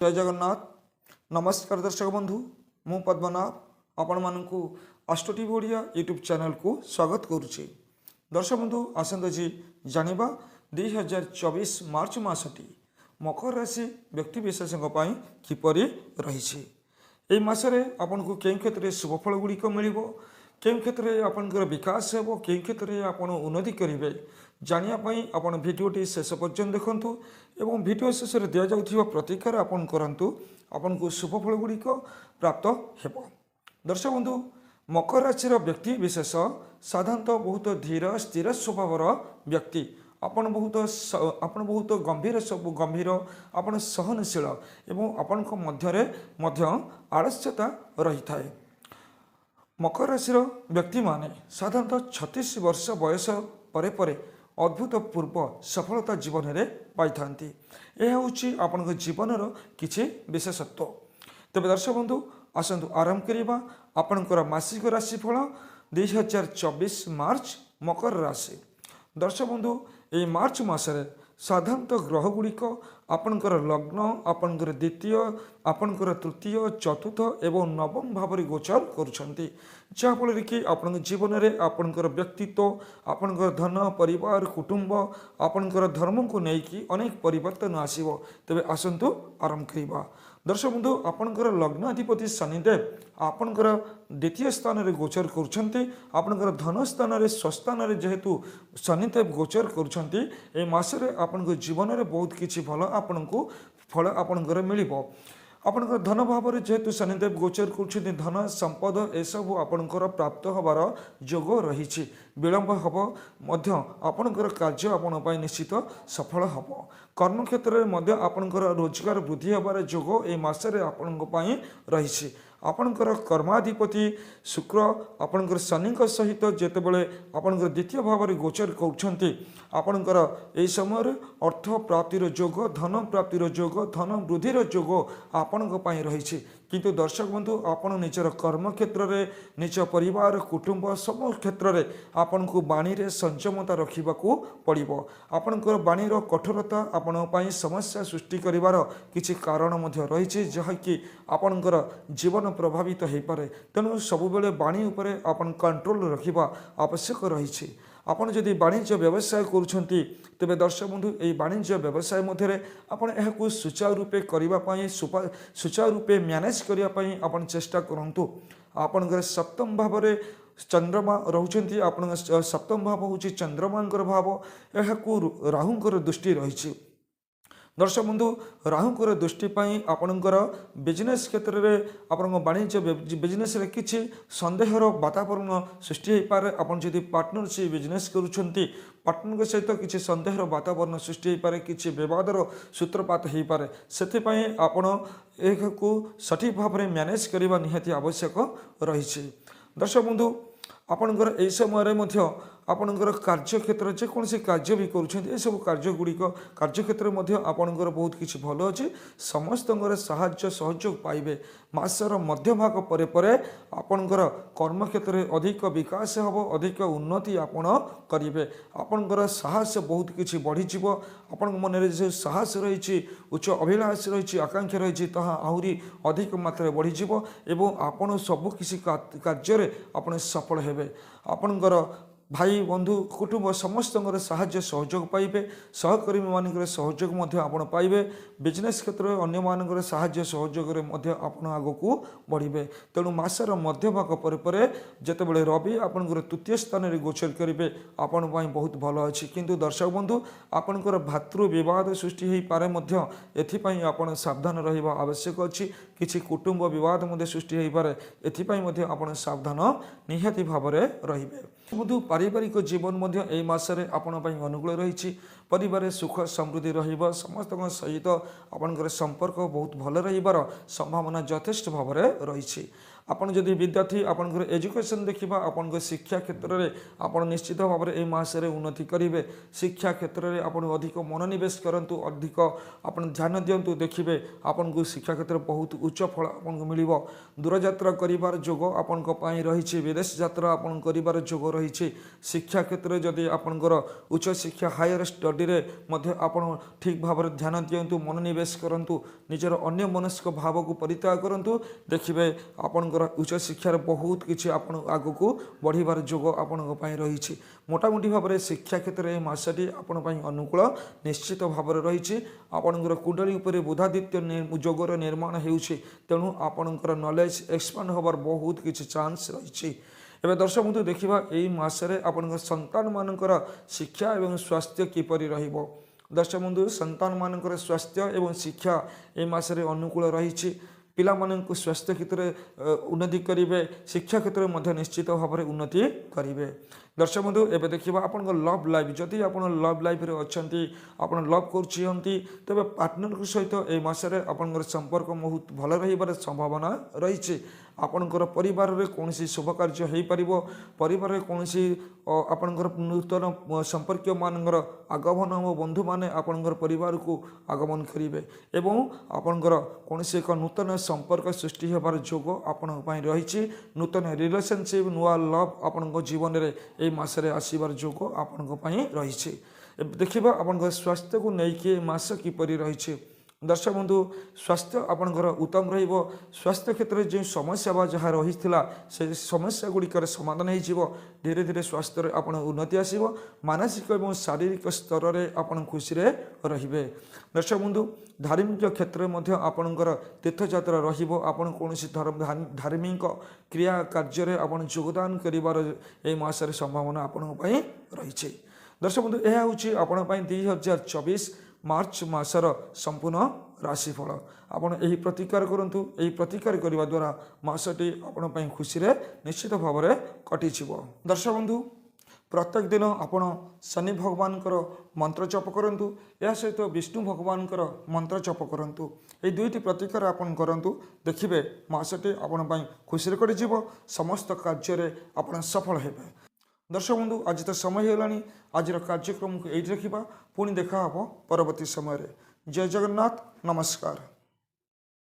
ଜୟ ଜଗନ୍ନାଥ। ନମସ୍କାର ଦର୍ଶକ ବନ୍ଧୁ, ମୁଁ ପଦ୍ମନାଭ ଆପଣମାନଙ୍କୁ ଆଷ୍ଟ୍ରୋ ଟିଭି ଓଡ଼ିଆ ୟୁଟ୍ୟୁବ୍ ଚ୍ୟାନେଲକୁ ସ୍ୱାଗତ କରୁଛି। ଦର୍ଶକ ବନ୍ଧୁ, ଆସନ୍ତୁ ଆଜି ଜାଣିବା 2024 ମାର୍ଚ୍ଚ ମାସଟି ମକର ରାଶି ବ୍ୟକ୍ତିବିଶେଷଙ୍କ ପାଇଁ କିପରି ରହିଛି। ଏହି ମାସରେ ଆପଣଙ୍କୁ କେଉଁ କ୍ଷେତ୍ରରେ ଶୁଭଫଳ ଗୁଡ଼ିକ ମିଳିବ, କେଉଁ କ୍ଷେତ୍ରରେ ଆପଣଙ୍କର ବିକାଶ ହେବ, କେଉଁ କ୍ଷେତ୍ରରେ ଆପଣ ଉନ୍ନତି କରିବେ, ଜାଣିବା ପାଇଁ ଆପଣ ଭିଡ଼ିଓଟି ଶେଷ ପର୍ଯ୍ୟନ୍ତ ଦେଖନ୍ତୁ ଏବଂ ଭିଡ଼ିଓ ଶେଷରେ ଦିଆଯାଉଥିବା ପ୍ରତିକାର ଆପଣ କରନ୍ତୁ, ଆପଣଙ୍କୁ ଶୁଭଫଳ ଗୁଡ଼ିକ ପ୍ରାପ୍ତ ହେବ। ଦର୍ଶକ ବନ୍ଧୁ, ମକର ରାଶିର ବ୍ୟକ୍ତି ବିଶେଷ ସାଧାରଣତଃ ବହୁତ ଧୀର ସ୍ଥିର ସ୍ୱଭାବର ବ୍ୟକ୍ତି। ଆପଣ ବହୁତ ଗମ୍ଭୀର, ସବୁ ଗମ୍ଭୀର, ଆପଣ ସହନଶୀଳ ଏବଂ ଆପଣଙ୍କ ମଧ୍ୟରେ ମଧ୍ୟ ଆଳସ୍ୟତା ରହିଥାଏ। ମକର ରାଶିର ବ୍ୟକ୍ତିମାନେ ସାଧାରଣତଃ 36 ବର୍ଷ ବୟସ ପରେ ପରେ ଅଦ୍ଭୁତପୂର୍ବ ସଫଳତା ଜୀବନରେ ପାଇଥାନ୍ତି। ଏହା ହେଉଛି ଆପଣଙ୍କ ଜୀବନର କିଛି ବିଶେଷତ୍ୱ। ତେବେ ଦର୍ଶକ ବନ୍ଧୁ, ଆସନ୍ତୁ ଆରମ୍ଭ କରିବା ଆପଣଙ୍କର ମାସିକ ରାଶିଫଳ 2024 ମାର୍ଚ୍ଚ ମକର ରାଶି। ଦର୍ଶକ ବନ୍ଧୁ, ଏହି ମାର୍ଚ୍ଚ ମାସରେ ସାଧାରଣତଃ ଗ୍ରହ ଗୁଡ଼ିକ ଆପଣଙ୍କର ଲଗ୍ନ, ଆପଣଙ୍କର ଦ୍ୱିତୀୟ, ଆପଣଙ୍କର ତୃତୀୟ, ଚତୁର୍ଥ ଏବଂ ନବମ ଭାବରେ ଗୋଚର କରୁଛନ୍ତି, ଯାହାଫଳରେ କି ଆପଣଙ୍କ ଜୀବନରେ ଆପଣଙ୍କର ବ୍ୟକ୍ତିତ୍ୱ, ଆପଣଙ୍କର ଧନ, ପରିବାର, କୁଟୁମ୍ବ, ଆପଣଙ୍କର ଧର୍ମକୁ ନେଇକି ଅନେକ ପରିବର୍ତ୍ତନ ଆସିବ। ତେବେ ଆସନ୍ତୁ ଆରମ୍ଭ କରିବା। ଦର୍ଶକ ବନ୍ଧୁ, ଆପଣଙ୍କର ଲଗ୍ନାଧିପତି ଶନିଦେବ ଆପଣଙ୍କର ଦ୍ୱିତୀୟ ସ୍ଥାନରେ ଗୋଚର କରୁଛନ୍ତି। ଆପଣଙ୍କର ଧନ ସ୍ଥାନରେ, ସ୍ୱସ୍ଥାନରେ ଯେହେତୁ ଶନିଦେବ ଗୋଚର କରୁଛନ୍ତି, ଏହି ମାସରେ ଆପଣଙ୍କ ଜୀବନରେ ବହୁତ କିଛି ଭଲ ଆପଣଙ୍କୁ ଫଳ ଆପଣଙ୍କର ମିଳିବ। ଆପଣଙ୍କର ଧନ ଭାବରେ ଯେହେତୁ ଶନିଦେବ ଗୋଚର କରୁଛନ୍ତି, ଧନ ସମ୍ପଦ ଏସବୁ ଆପଣଙ୍କର ପ୍ରାପ୍ତ ହେବାର ଯୋଗ ରହିଛି। ବିଳମ୍ବ ହେବ ମଧ୍ୟ ଆପଣଙ୍କର କାର୍ଯ୍ୟ ଆପଣଙ୍କ ପାଇଁ ନିଶ୍ଚିତ ସଫଳ ହେବ। କର୍ମକ୍ଷେତ୍ରରେ ମଧ୍ୟ ଆପଣଙ୍କର ରୋଜଗାର ବୃଦ୍ଧି ହେବାର ଯୋଗ ଏହି ମାସରେ ଆପଣଙ୍କ ପାଇଁ ରହିଛି। ଆପଣଙ୍କର କର୍ମାଧିପତି ଶୁକ୍ର ଆପଣଙ୍କର ଶନିଙ୍କ ସହିତ ଯେତେବେଳେ ଆପଣଙ୍କର ଦ୍ୱିତୀୟ ଭାବରେ ଗୋଚର କରୁଛନ୍ତି, ଆପଣଙ୍କର ଏହି ସମୟରେ ଅର୍ଥ ପ୍ରାପ୍ତିର ଯୋଗ, ଧନ ପ୍ରାପ୍ତିର ଯୋଗ, ଧନ ବୃଦ୍ଧିର ଯୋଗ ଆପଣଙ୍କ ପାଇଁ ରହିଛି। କିନ୍ତୁ ଦର୍ଶକ ବନ୍ଧୁ, ଆପଣ ନିଜର କର୍ମକ୍ଷେତ୍ରରେ, ନିଜ ପରିବାର, କୁଟୁମ୍ବ ସବୁ କ୍ଷେତ୍ରରେ ଆପଣଙ୍କୁ ବାଣୀରେ ସଂଯମତା ରଖିବାକୁ ପଡ଼ିବ। ଆପଣଙ୍କର ବାଣୀର କଠୋରତା ଆପଣଙ୍କ ପାଇଁ ସମସ୍ୟା ସୃଷ୍ଟି କରିବାର କିଛି କାରଣ ମଧ୍ୟ ରହିଛି, ଯାହାକି ଆପଣଙ୍କର ଜୀବନ ପ୍ରଭାବିତ ହୋଇପାରେ। ତେଣୁ ସବୁବେଳେ ବାଣୀ ଉପରେ ଆପଣ କଣ୍ଟ୍ରୋଲ ରଖିବା ଆବଶ୍ୟକ ରହିଛି। ଆପଣ ଯଦି ବାଣିଜ୍ୟ ବ୍ୟବସାୟ କରୁଛନ୍ତି, ତେବେ ଦର୍ଶକ ବନ୍ଧୁ, ଏହି ବାଣିଜ୍ୟ ବ୍ୟବସାୟ ମଧ୍ୟରେ ଆପଣ ଏହାକୁ ସୁଚାରୁ ରୂପେ କରିବା ପାଇଁ, ସୁଚାରୁ ରୂପେ ମ୍ୟାନେଜ୍ କରିବା ପାଇଁ ଆପଣ ଚେଷ୍ଟା କରନ୍ତୁ। ଆପଣଙ୍କର ସପ୍ତମ ଭାବରେ ଚନ୍ଦ୍ରମା ରହୁଛନ୍ତି। ଆପଣଙ୍କ ସପ୍ତମ ଭାବ ହେଉଛି ଚନ୍ଦ୍ରମାଙ୍କର ଭାବ। ଏହାକୁ ରାହୁଙ୍କର ଦୃଷ୍ଟି ରହିଛି। ଦର୍ଶକ ବନ୍ଧୁ, ରାହୁଙ୍କର ଦୃଷ୍ଟି ପାଇଁ ଆପଣଙ୍କର ବିଜନେସ୍ କ୍ଷେତ୍ରରେ, ଆପଣଙ୍କ ବାଣିଜ୍ୟ ବିଜନେସ୍ରେ କିଛି ସନ୍ଦେହର ବାତାବରଣ ସୃଷ୍ଟି ହୋଇପାରେ। ଆପଣ ଯଦି ପାର୍ଟନରସିପ୍ ବିଜନେସ୍ କରୁଛନ୍ତି, ପାର୍ଟନରଙ୍କ ସହିତ କିଛି ସନ୍ଦେହର ବାତାବରଣ ସୃଷ୍ଟି ହୋଇପାରେ, କିଛି ବିବାଦର ସୂତ୍ରପାତ ହୋଇପାରେ। ସେଥିପାଇଁ ଆପଣ ଏହାକୁ ସଠିକ୍ ଭାବରେ ମ୍ୟାନେଜ୍ କରିବା ନିହାତି ଆବଶ୍ୟକ ରହିଛି। ଦର୍ଶକ ବନ୍ଧୁ, ଆପଣଙ୍କର ଏହି ସମୟରେ ମଧ୍ୟ ଆପଣଙ୍କର କାର୍ଯ୍ୟକ୍ଷେତ୍ର, ଯେକୌଣସି କାର୍ଯ୍ୟ ବି କରୁଛନ୍ତି, ଏସବୁ କାର୍ଯ୍ୟ ଗୁଡ଼ିକ କାର୍ଯ୍ୟକ୍ଷେତ୍ରରେ ମଧ୍ୟ ଆପଣଙ୍କର ବହୁତ କିଛି ଭଲ ଅଛି। ସମସ୍ତଙ୍କର ସାହାଯ୍ୟ ସହଯୋଗ ପାଇବେ। ମାସର ମଧ୍ୟଭାଗ ପରେ ପରେ ଆପଣଙ୍କର କର୍ମକ୍ଷେତ୍ରରେ ଅଧିକ ବିକାଶ ହେବ, ଅଧିକ ଉନ୍ନତି ଆପଣ କରିବେ। ଆପଣଙ୍କର ସାହସ ବହୁତ କିଛି ବଢ଼ିଯିବ। ଆପଣଙ୍କ ମନରେ ଯେଉଁ ସାହସ ରହିଛି, ଉଚ୍ଚ ଅଭିଳାଷ ରହିଛି, ଆକାଂକ୍ଷା ରହିଛି, ତାହା ଆହୁରି ଅଧିକ ମାତ୍ରାରେ ବଢ଼ିଯିବ ଏବଂ ଆପଣ ସବୁ କିଛି କାର୍ଯ୍ୟରେ ଆପଣ ସଫଳ ହେବେ। ଆପଣଙ୍କର ଭାଇ, ବନ୍ଧୁ, କୁଟୁମ୍ବ ସମସ୍ତଙ୍କର ସାହାଯ୍ୟ ସହଯୋଗ ପାଇବେ। ସହକର୍ମୀମାନଙ୍କର ସହଯୋଗ ମଧ୍ୟ ଆପଣ ପାଇବେ। ବିଜନେସ୍ କ୍ଷେତ୍ରରେ ଅନ୍ୟମାନଙ୍କର ସାହାଯ୍ୟ ସହଯୋଗରେ ମଧ୍ୟ ଆପଣ ଆଗକୁ ବଢ଼ିବେ। ତେଣୁ ମାସର ମଧ୍ୟଭାଗ ପରେ ପରେ ଯେତେବେଳେ ରବି ଆପଣଙ୍କର ତୃତୀୟ ସ୍ଥାନରେ ଗୋଚର କରିବେ, ଆପଣଙ୍କ ପାଇଁ ବହୁତ ଭଲ ଅଛି। କିନ୍ତୁ ଦର୍ଶକ ବନ୍ଧୁ, ଆପଣଙ୍କର ଭାତୃ ବିବାଦ ସୃଷ୍ଟି ହୋଇପାରେ ମଧ୍ୟ। ଏଥିପାଇଁ ଆପଣ ସାବଧାନ ରହିବା ଆବଶ୍ୟକ ଅଛି। କିଛି କୁଟୁମ୍ବ ବିବାଦ ମଧ୍ୟ ସୃଷ୍ଟି ହୋଇପାରେ। ଏଥିପାଇଁ ମଧ୍ୟ ଆପଣ ସାବଧାନ ନିହାତି ଭାବରେ ରହିବେ। ବନ୍ଧୁ, ପାରିବାରିକ ଜୀବନ ମଧ୍ୟ ଏହି ମାସରେ ଆପଣଙ୍କ ପାଇଁ ଅନୁକୂଳ ରହିଛି। ପରିବାରରେ ସୁଖ ସମୃଦ୍ଧି ରହିବ। ସମସ୍ତଙ୍କ ସହିତ ଆପଣଙ୍କର ସମ୍ପର୍କ ବହୁତ ଭଲ ରହିବାର ସମ୍ଭାବନା ଯଥେଷ୍ଟ ଭାବରେ ରହିଛି। ଆପଣ ଯଦି ବିଦ୍ୟାର୍ଥୀ, ଆପଣଙ୍କର ଏଜୁକେସନ୍ ଦେଖିବା, ଆପଣଙ୍କ ଶିକ୍ଷା କ୍ଷେତ୍ରରେ ଆପଣ ନିଶ୍ଚିତ ଭାବରେ ଏହି ମାସରେ ଉନ୍ନତି କରିବେ। ଶିକ୍ଷା କ୍ଷେତ୍ରରେ ଆପଣ ଅଧିକ ମନୋନିବେଶ କରନ୍ତୁ, ଅଧିକ ଆପଣ ଧ୍ୟାନ ଦିଅନ୍ତୁ, ଦେଖିବେ ଆପଣଙ୍କୁ ଶିକ୍ଷା କ୍ଷେତ୍ରରେ ବହୁତ ଉଚ୍ଚ ଫଳ ଆପଣଙ୍କୁ ମିଳିବ। ଦୂରଯାତ୍ରା କରିବାର ଯୋଗ ଆପଣଙ୍କ ପାଇଁ ରହିଛି। ବିଦେଶ ଯାତ୍ରା ଆପଣ କରିବାର ଯୋଗ ରହିଛି। ଶିକ୍ଷା କ୍ଷେତ୍ରରେ ଯଦି ଆପଣଙ୍କର ଉଚ୍ଚ ଶିକ୍ଷା, ହାୟର ଷ୍ଟଡି ଷ୍ଟଡ଼ିରେ ମଧ୍ୟ ଆପଣ ଠିକ୍ ଭାବରେ ଧ୍ୟାନ ଦିଅନ୍ତୁ, ମନୋନିବେଶ କରନ୍ତୁ, ନିଜର ଅନ୍ୟ ମନସ୍କ ଭାବକୁ ପରିତ୍ୟାଗ କରନ୍ତୁ। ଦେଖିବେ ଆପଣଙ୍କର ଉଚ୍ଚଶିକ୍ଷାର ବହୁତ କିଛି ଆପଣ ଆଗକୁ ବଢ଼ିବାର ଯୋଗ ଆପଣଙ୍କ ପାଇଁ ରହିଛି। ମୋଟାମୋଟି ଭାବରେ ଶିକ୍ଷା କ୍ଷେତ୍ରରେ ଏ ମାସଟି ଆପଣଙ୍କ ପାଇଁ ଅନୁକୂଳ ନିଶ୍ଚିତ ଭାବରେ ରହିଛି। ଆପଣଙ୍କର କୁଣ୍ଡଳୀ ଉପରେ ବୁଧାଦିତ୍ୟ ଯୋଗର ନିର୍ମାଣ ହେଉଛି, ତେଣୁ ଆପଣଙ୍କର ନଲେଜ ଏକ୍ସପାଣ୍ଡ ହେବାର ବହୁତ କିଛି ଚାନ୍ସ ରହିଛି। ଏବେ ଦର୍ଶକ ବନ୍ଧୁ, ଦେଖିବା ଏଇ ମାସରେ ଆପଣଙ୍କ ସନ୍ତାନମାନଙ୍କର ଶିକ୍ଷା ଏବଂ ସ୍ୱାସ୍ଥ୍ୟ କିପରି ରହିବ। ଦର୍ଶକ ବନ୍ଧୁ, ସନ୍ତାନମାନଙ୍କର ସ୍ୱାସ୍ଥ୍ୟ ଏବଂ ଶିକ୍ଷା ଏ ମାସରେ ଅନୁକୂଳ ରହିଛି। ପିଲାମାନଙ୍କୁ ସ୍ୱାସ୍ଥ୍ୟ କ୍ଷେତ୍ରରେ ଉନ୍ନତି କରିବେ, ଶିକ୍ଷା କ୍ଷେତ୍ରରେ ମଧ୍ୟ ନିଶ୍ଚିତ ଭାବରେ ଉନ୍ନତି କରିବେ। ଦର୍ଶକ ବନ୍ଧୁ, ଏବେ ଦେଖିବା ଆପଣଙ୍କ ଲଭ୍ ଲାଇଫ୍। ଯଦି ଆପଣ ଲଭ୍ ଲାଇଫ୍ରେ ଅଛନ୍ତି, ଆପଣ ଲଭ୍ କରୁଛନ୍ତି, ତେବେ ପାର୍ଟନରଙ୍କ ସହିତ ଏଇ ମାସରେ ଆପଣଙ୍କର ସମ୍ପର୍କ ବହୁତ ଭଲ ରହିବାର ସମ୍ଭାବନା ରହିଛି। ଆପଣଙ୍କର ପରିବାରରେ କୌଣସି ଶୁଭ କାର୍ଯ୍ୟ ହୋଇପାରିବ। ପରିବାରରେ କୌଣସି ଆପଣଙ୍କର ନୂତନ ସମ୍ପର୍କୀୟମାନଙ୍କର ଆଗମନ ଓ ବନ୍ଧୁମାନେ ଆପଣଙ୍କର ପରିବାରକୁ ଆଗମନ କରିବେ ଏବଂ ଆପଣଙ୍କର କୌଣସି ଏକ ନୂତନ ସମ୍ପର୍କ ସୃଷ୍ଟି ହେବାର ଯୋଗ ଆପଣଙ୍କ ପାଇଁ ରହିଛି। ନୂତନ ରିଲେସନସିପ୍, ନୂଆ ଲଭ୍ ଆପଣଙ୍କ ଜୀବନରେ ଏଇ ମାସରେ ଆସିବାର ଯୋଗ ଆପଣଙ୍କ ପାଇଁ ରହିଛି। ଏବେ ଦେଖିବା ଆପଣଙ୍କ ସ୍ୱାସ୍ଥ୍ୟକୁ ନେଇକି ଏ ମାସ କିପରି ରହିଛି। ଦର୍ଶକ ବନ୍ଧୁ, ସ୍ୱାସ୍ଥ୍ୟ ଆପଣଙ୍କର ଉତ୍ତମ ରହିବ। ସ୍ୱାସ୍ଥ୍ୟ କ୍ଷେତ୍ରରେ ଯେଉଁ ସମସ୍ୟା ବା ଯାହା ରହିଥିଲା, ସେ ସମସ୍ୟା ଗୁଡ଼ିକର ସମାଧାନ ହେଇଯିବ। ଧୀରେ ଧୀରେ ସ୍ୱାସ୍ଥ୍ୟରେ ଆପଣ ଉନ୍ନତି ଆସିବ। ମାନସିକ ଏବଂ ଶାରୀରିକ ସ୍ତରରେ ଆପଣ ଖୁସିରେ ରହିବେ। ଦର୍ଶକ ବନ୍ଧୁ, ଧାର୍ମିକ କ୍ଷେତ୍ରରେ ମଧ୍ୟ ଆପଣଙ୍କର ତୀର୍ଥଯାତ୍ରା ରହିବ। ଆପଣ କୌଣସି ଧାର୍ମିକ କ୍ରିୟା କାର୍ଯ୍ୟରେ ଆପଣ ଯୋଗଦାନ କରିବାର ଏହି ମାସରେ ସମ୍ଭାବନା ଆପଣଙ୍କ ପାଇଁ ରହିଛି। ଦର୍ଶକ ବନ୍ଧୁ, ଏହା ହେଉଛି ଆପଣଙ୍କ ପାଇଁ 2024 ମାର୍ଚ୍ଚ ମାସର ସମ୍ପୂର୍ଣ୍ଣ ରାଶିଫଳ। ଆପଣ ଏହି ପ୍ରତିକାର କରନ୍ତୁ। ଏହି ପ୍ରତିକାର କରିବା ଦ୍ୱାରା ମାସଟି ଆପଣଙ୍କ ପାଇଁ ଖୁସିରେ ନିଶ୍ଚିତ ଭାବରେ କଟିଯିବ। ଦର୍ଶକ ବନ୍ଧୁ, ପ୍ରତ୍ୟେକ ଦିନ ଆପଣ ଶନି ଭଗବାନଙ୍କର ମନ୍ତ୍ର ଜପ କରନ୍ତୁ। ଏହା ସହିତ ବିଷ୍ଣୁ ଭଗବାନଙ୍କର ମନ୍ତ୍ର ଜପ କରନ୍ତୁ। ଏହି ଦୁଇଟି ପ୍ରତିକାର ଆପଣ କରନ୍ତୁ, ଦେଖିବେ ମାସଟି ଆପଣଙ୍କ ପାଇଁ ଖୁସିରେ କଟିଯିବ। ସମସ୍ତ କାର୍ଯ୍ୟରେ ଆପଣ ସଫଳ ହେବେ। ଦର୍ଶକ ବନ୍ଧୁ, ଆଜି ତ ସମୟ ହେଇଗଲାଣି। ଆଜିର କାର୍ଯ୍ୟକ୍ରମକୁ ଏଇଠି ରଖିବା। ପୁଣି ଦେଖା ହେବ ପରବର୍ତ୍ତୀ ସମୟରେ। ଜୟ ଜଗନ୍ନାଥ, ନମସ୍କାର।